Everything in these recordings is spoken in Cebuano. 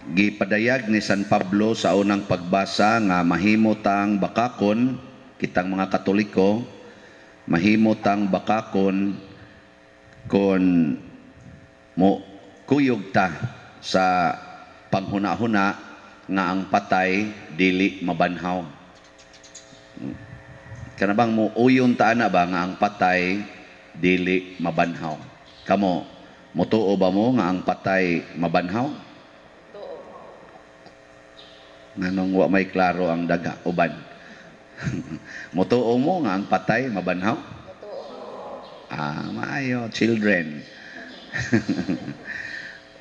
Gipadayag ni San Pablo sa unang pagbasa nga mahimo tang bakakon, kitang mga Katoliko, mahimo tang bakakon kon mo kuyog ta sa panghuna-huna nga ang patay dili mabanhaw. Kana bang mo uyon ta ana ba nga ang patay dili mabanhaw? Kamo, mutuo ba mo nga ang patay mabanhaw? Nganong wa may klaro ang daga uban? Mutuo mo nga ang patay mabanhaw? Ah, maayo, children.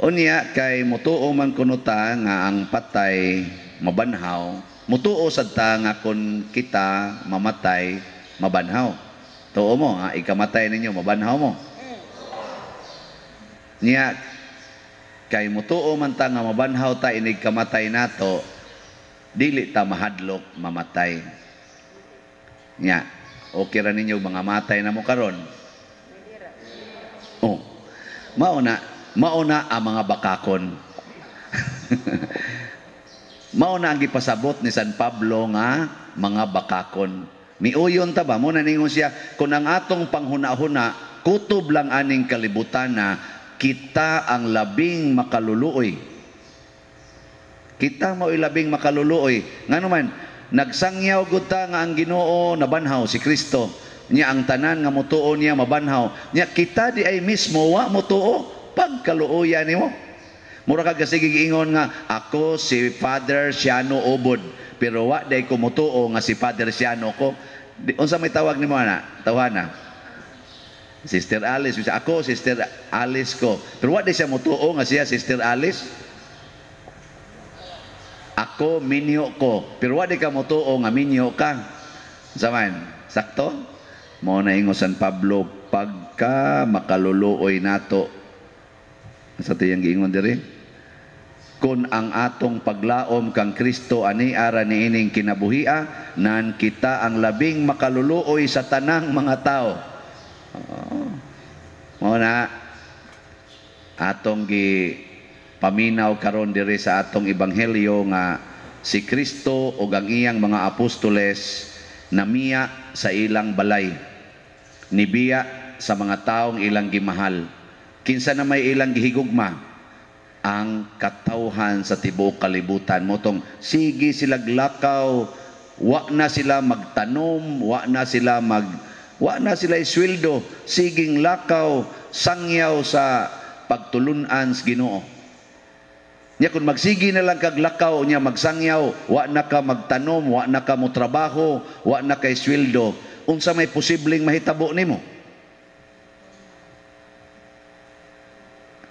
Unya kay mutuo man kuno ta nga ang patay mabanhaw, mutuo sad ta nga kun kita mamatay mabanhaw. Tuo mo ha, ikamatay ninyo mabanhaw mo. Niya kay mutuo man ta nga mabanhaw ta inig kamatay nato, dili ta mahadlok mamatay. Nya, okay ra ninyo mga matay na mo karon? Oh. Mao na ang mga bakakon. Mao na ang gipasabot ni San Pablo nga mga bakakon. Miuyon ta ba? Mo na ningon siya, kung ang atong panghuna-huna, kutob lang aning kalibutan na kita ang labing makaluluoy. Kita mao'y labing makaluluoy. Ngano man, nagsangyaw gud ta nga ang Ginoo nabanhaw, si Kristo. Nya ang tanan nga motuo niya mabanhaw. Nya kita di ay mismo wa motuo, pagkaluoya nimo. Mura ka kasi giingon nga ako si Father Siano Ubod, pero wa day ko motuo nga si Father Siano ko. Di, unsa may tawag nimo ana? Tawhana. Sister Alice, bisa ako Sister Alice ko. Pero wa day siya motuo nga siya Sister Alice. Ako minyo ko, pero wa di ka motuo nga minyo ka. Unsa man? Sakto? Mao na ingon San Pablo, pagka makaluluoy nato. Sa tiyang giingon diri? Kung ang atong paglaom kang Kristo ani ara niining kinabuhia, nan kita ang labing makaluluoy sa tanang mga tao. Oh. Mao na atong gi paminaw karon diri sa atong ebanghelyo nga si Kristo ug ang iyang mga apostoles namiya sa ilang balay, nibiya sa mga taong ilang gimahal. Kinsa na may ilang gihigugma? Ang katawhan sa tibuok kalibutan. Motong sige sila lakaw, wa na sila magtanom, wa na sila isweldo, siging lakaw, sangyaw sa pagtulunan sa Ginoo. Nya kung magsige na lang kag lakaw nya magsangyaw, wa na ka magtanom, wa na ka motrabaho, wa na kay sweldo, unsa may posibleng mahitabo nimo?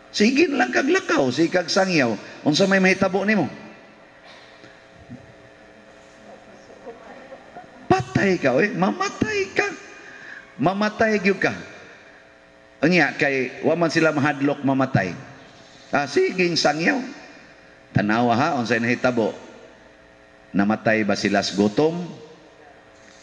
Sige na lang kag lakaw, sige kag sangyaw, unsa may mahitabo nimo? Patay ka, oy, mamatay ka. Mamatay gyud ka. Unya kay wa man sila mahadlok mamatay. Ah, siging sangyaw. Tanawa ha, unsay nahitabo? Namatay ba sila sa gutom?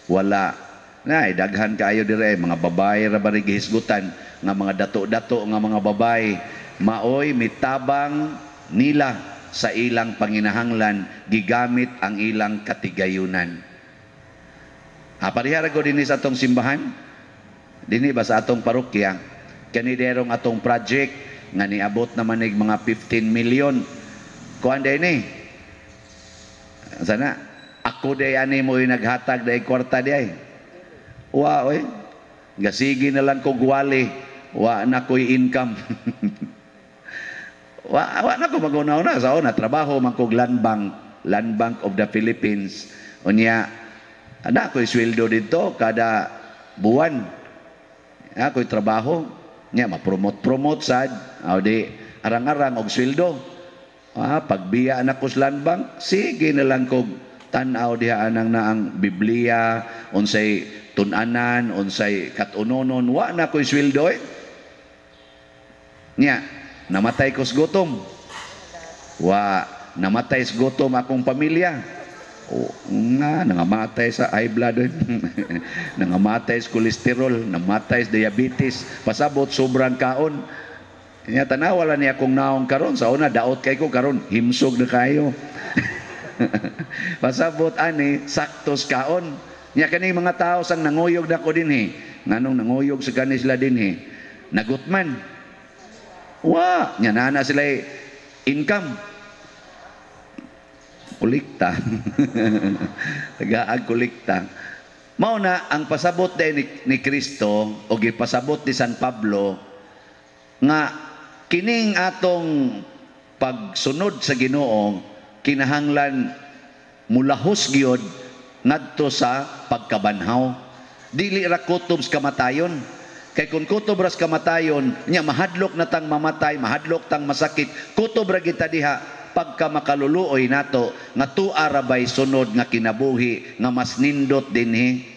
Wala. Nay, daghan kaayo dire, mga babae ra ba gihisgutan nga mga dato-dato nga mga babae, maoy mitabang nila sa ilang panginahanglan, gigamit ang ilang katigayunan. Ha, parehara ko dinhi sa atong simbahan, dinhi ba sa atong parokya, kani derong atong project nga niabot naman nig mga 15 million. Kuan day ni. Sana ako day ani mo yung naghatag day kwarta day. Wa oy. Gasigi na lang ko gwali, wa na ko'y income. Wa na ko maguna-una sa una trabaho man kog Land Bank, Land Bank of the Philippines. Unya ana ko'y sweldo dito kada buwan. Ako'y trabaho nya ma-promote-promote sad, aw di arang-arang og sweldo. Ah, pagbiya na ko sa Land Bank, sige na lang kog tan-aw diha anang naang Biblia, unsay tun-anan, unsay katunonon, wa na ko'y sweldo eh. Nya, namatay ko sa gutom. Wa, namatay sa gutom akong pamilya. O, nga, nangamatay sa high blood eh. Nangamatay sa kolesterol, namatay sa diabetes, pasabot sobrang kaon. Nya tanawa lang niya akong naong karon. Sa una daot kay ko, karon himsog na kayo. Pasabot ani saktos kaon. Nya kaning mga tao sang nanguyog nako dinhi. Nganong nanguyog sa kani sila dinhi? Nagutman. Wa, nya nana sila income. Kolekta. Tagaag kolekta. Mao na ang pasabot din ni Kristo o gipasabot ni San Pablo nga kining atong pagsunod sa Ginoo kinahanglan mulahos gyud ngadto sa pagkabanhaw. Dili ra kutob sa kamatayon. Kay kung kutob ra sa kamatayon, nya mahadlok na tang mamatay, mahadlok tang masakit, kutob ra kita diha pagka makaluluoy nato nga tua ra bay sunod nga kinabuhi nga mas nindot dinhi.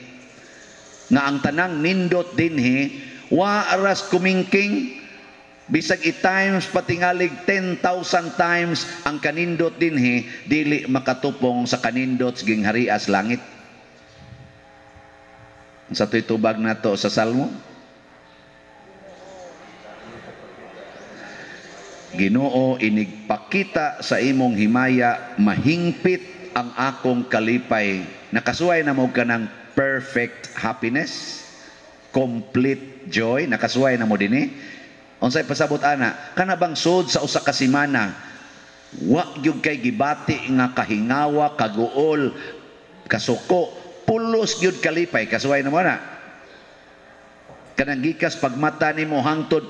Nga ang tanang nindot dinhi wa ras kumingking, bisag i-times patingalig 10,000 times ang kanindot dinhi, dili makatupong sa kanindot sa gingharias langit. Sa to'y tubag nato sa Salmo, Ginoo, inigpakita sa imong himaya, mahingpit ang akong kalipay. Nakasuway na mo ka ng perfect happiness, complete joy, nakasuway na mo dinhi. Unsay pasabot ana? Kana bang sud sa usa ka semana wa gyud kay gibati nga kahingawa, kaguol, kasuko, pulos gyud kalipay, kasuway na mo na. Kanang gikas pagmata nimo hangtod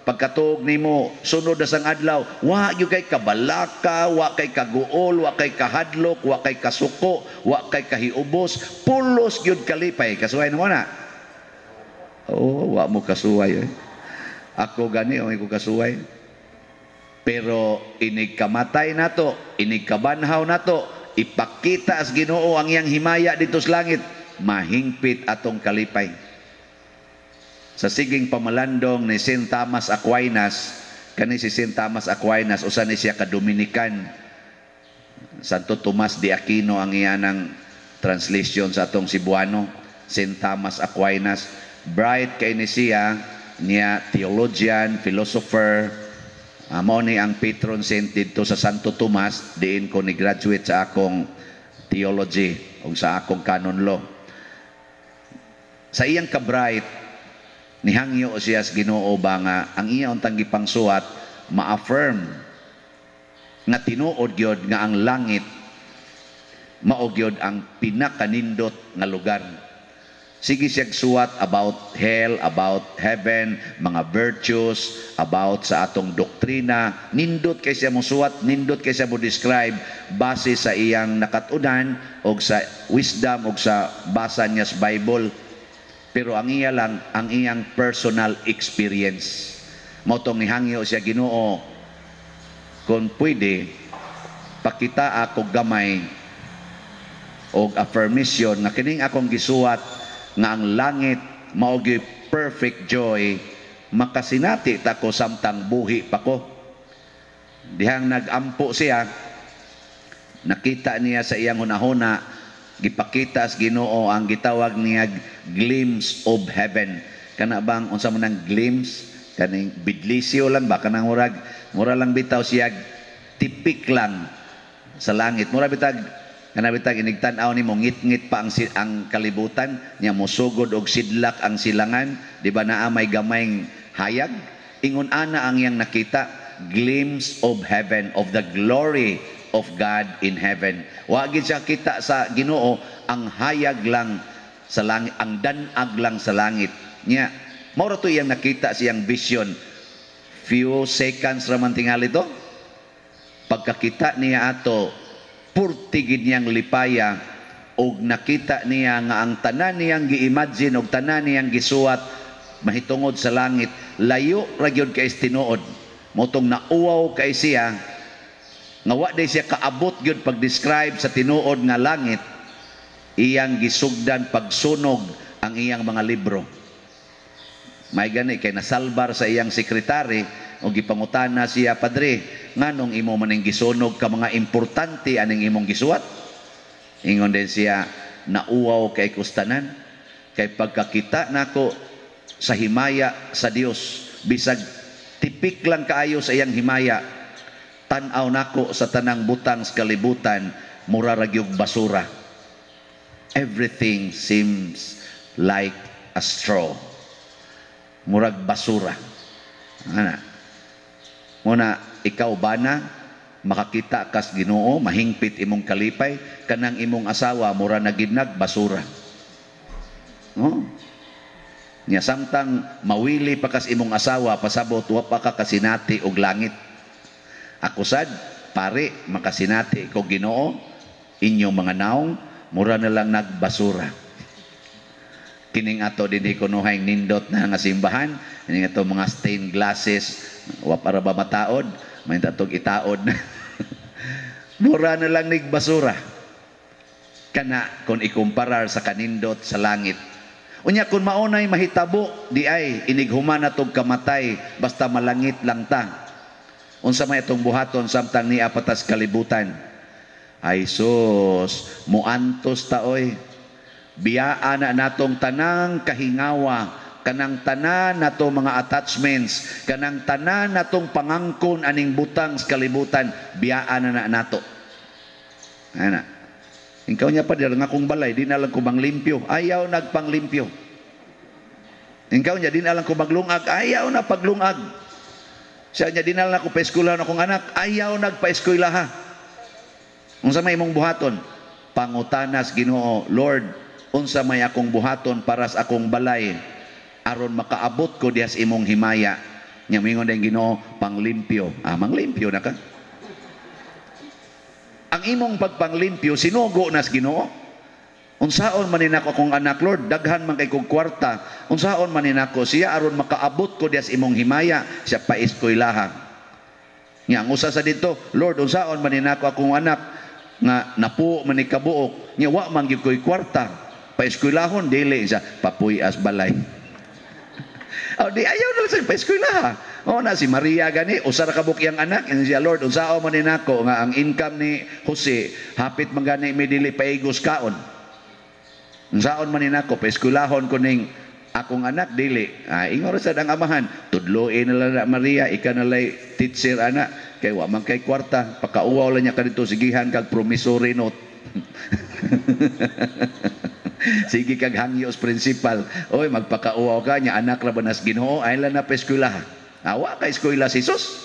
pagkatuog nimo sunod na sang adlaw, wa gyud kay kabalaka, wa kay kaguol, wa kay kahadlok, wa kay kasuko, wa kay kahiubos, pulos gyud kalipay, kasuway na mo na. Oh, wa mo kasuway eh. Ako gani o ko kasuway. Pero inig kamatay nato, inig kabanhaw nato, ipakita as Ginoo ang iyang himaya dito sa langit, mahingpit atong kalipay. Sa siging pamalandong ni Saint Thomas Aquinas, kani si Saint Thomas Aquinas usa ni siya ka Dominican. Santo Tomas de Aquino ang iyang translation sa atong Cebuano. Saint Thomas Aquinas, bright kay ni siya, niya theologian, philosopher. Mao ni ang patron saint didto sa Santo Tomas, diin ko ni graduate sa akong theology ug sa akong canon law. Sa iyang ka-bright, nihangyo siya sa Ginoo ba nga ang iya untang gipangsuwat ma-affirm nga tinuod gyud nga ang langit mao gyud ang pinakanindot nga lugar. Sige siya suwat about hell, about heaven, mga virtues, about sa atong doktrina. Nindot kay siya mosuwat, nindot kay siya mo describe base sa iyang nakatunan og sa wisdom og sa basa niya sa Bible. Pero ang iya lang, ang iyang personal experience. Mao tong nihangyo siya, Ginoo, kung pwede, pakita ako gamay og affirmation nga kining akong gisuwat nga ang langit mao gyud perfect joy, makasinati ta ko samtang buhi pa ko. Dihang nagampo siya, nakita niya sa iyang hunahuna, gipakita sa Ginoo ang gitawag niya glimpse of heaven. Kana bang unsa man ang glimpse? Kaning bidlisyo lang ba, kanang murag mura lang bitaw siya tipik lang sa langit. Mura bitag kana bitag inig tan-aw nimo ngit-ngit pa ang kalibutan niya, mosugod og sidlak ang silangan, di ba naa may gamayng hayag? Ingon ana ang iyang nakita, glimpse of heaven, of the glory of God in heaven. Wa gid siya kita sa Ginoo, ang hayag lang sa langit, ang danag lang sa langit. Nya mao ra to iyang nakita siyang vision. Few seconds ra man tingali to. Pagkakita niya ato, purti gid niyang lipaya og nakita niya nga ang tanan niyang gi-imagine og tanan niyang gisuwat mahitungod sa langit, layo ra gyud kay tinuod. Motong nauwaw kay siya nga wa day siya kaabot gyud pag-describe sa tinuod nga langit, iyang gisugdan pagsunog ang iyang mga libro. May gani kay nasalbar sa iyang sekretary o gipangutana siya, "Padre, nganong imo maning gisunog ka mga importante aning imong gisuwat?" Ingon din siya, "Nauwaw kay kustanan kay pagkakita nako sa himaya sa Dios, bisag Tipik lang kaayo sa iyang himaya. Tan-aw nako sa tanang butang sa kalibutan, mura ra gyud basura. Everything seems like a straw. Murag basura. Ana. Muna ikaw bana makakita kas Ginoo, mahingpit imong kalipay, kanang imong asawa mura na gid nag basura. No? Nya samtang mawili pa kas imong asawa, pasabot wa pa ka kasinati og langit. Ako sad, pare, makasinati ko Ginoo, inyong mga naong mura na lang nagbasura. Kining ato dinhi kunuhay nindot na nga simbahan, kining ato mga stained glasses, wa para ba mataod, may tatog itaod na. Mura na lang nigbasura. Kana kung ikumparar sa kanindot sa langit. Unya kung maunay mahitabo, di ay inighuman na tog kamatay, basta malangit lang ta. Unsa may atong buhaton samtang nia pa tas kalibutan? Ay sus, muantos ta oy. Biyaan na natong tanang kahingawa, kanang tanan nato mga attachments, kanang tanan natong pangangkon aning butang sa kalibutan, biyaan na na nato. Ana. Ikaw niya pa dira nga akong balay, di na lang ko manglimpyo. Ayaw nagpanglimpyo. Ikaw niya, di na lang ko maglungag. Ayaw na paglungag. Siya niya, di na lang ako paeskwelahan akong anak. Ayaw nagpaeskwelaha. Unsa may imong buhaton? Pangutanas Ginoo, "Lord, unsa may akong buhaton para sa akong balay aron makaabot ko diha sa imong himaya?" Nya mingon din Ginoo, "Panglimpyo." Ah, manglimpyo na ka. Ang imong pagpanglimpyo sinugo na sa Ginoo. "Unsaon man ni nako akong anak, Lord, daghan man kay kog kwarta. Unsaon man ni nako siya aron makaabot ko diha sa imong himaya?" Siya, "Paeskwelaha." Nya ang usa sa dito, "Lord, unsaon man ni nako akong anak nga napuo man ni kabuok, nya wa man gyud koy kwarta. Paeskwelahon dili?" Siya, "Papuy-as balay." Oh, di ayaw na lang sa paeskwelaha. Oh, na si Maria gani, usa ra ka buok iyang anak, and siya, "Lord, unsaon man ni nako nga ang income ni Jose hapit man gani mi dili paigos kaon. Unsaon man ni nako, paeskwelahon ko ning akong anak dili?" Ah, ingon ra sad ang amahan, "Tudloe na lang na Maria, ika na lay teacher ana, kay wa man kay kwarta, pakauwaw lang niya kadto, sigihan kag promissory note. Sige kag hangyo sa principal. Oy, magpakauwaw ka niya, anak ra ba nas Ginoo, ay lang na paeskwelaha." Awa ka eskwela si Jesus.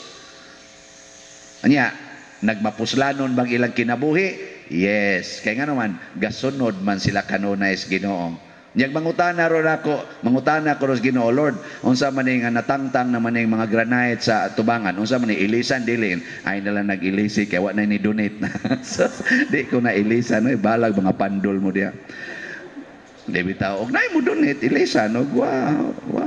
Anya, nagmapuslanon bang ilang kinabuhi? Yes. Kay nga naman, gasunod man sila kanunay sa Ginoo. Nyag mangutana ron ako, mangutana ko ros Ginoo, "Lord, unsa man nga natangtang naman ning mga granite sa tubangan, unsa man ni, ilisan dili?" Ay na lang nag-ilisi kay wa na ni donate na. So, di ko na ilisan, oy, balag mga pandol mo diya. Di bitaw, og nay mo donate, ilisan, og wa, wa.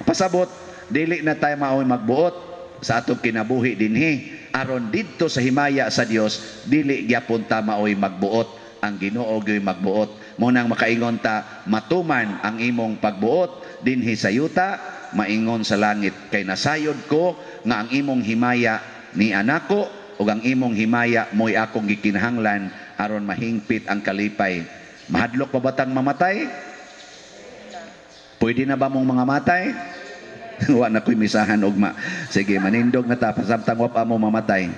Pasabot, dili na tayo maoy magbuot sa atong kinabuhi dinhi aron didto sa himaya sa Dios dili gyapon ta maoy magbuot, ang Ginoo gyoy magbuot. Mo nang makaingon ta, "Matuman ang imong pagbuot dinhi sa yuta maingon sa langit," kay nasayod ko nga ang imong himaya ni anako ug ang imong himaya mo'y akong gikinahanglan aron mahingpit ang kalipay. Mahadlok pa batang mamatay? Pwede na ba mong mga matay? Wa na ko'y misahan ugma. Sige, manindog na ta samtang wa pa mo mamatay.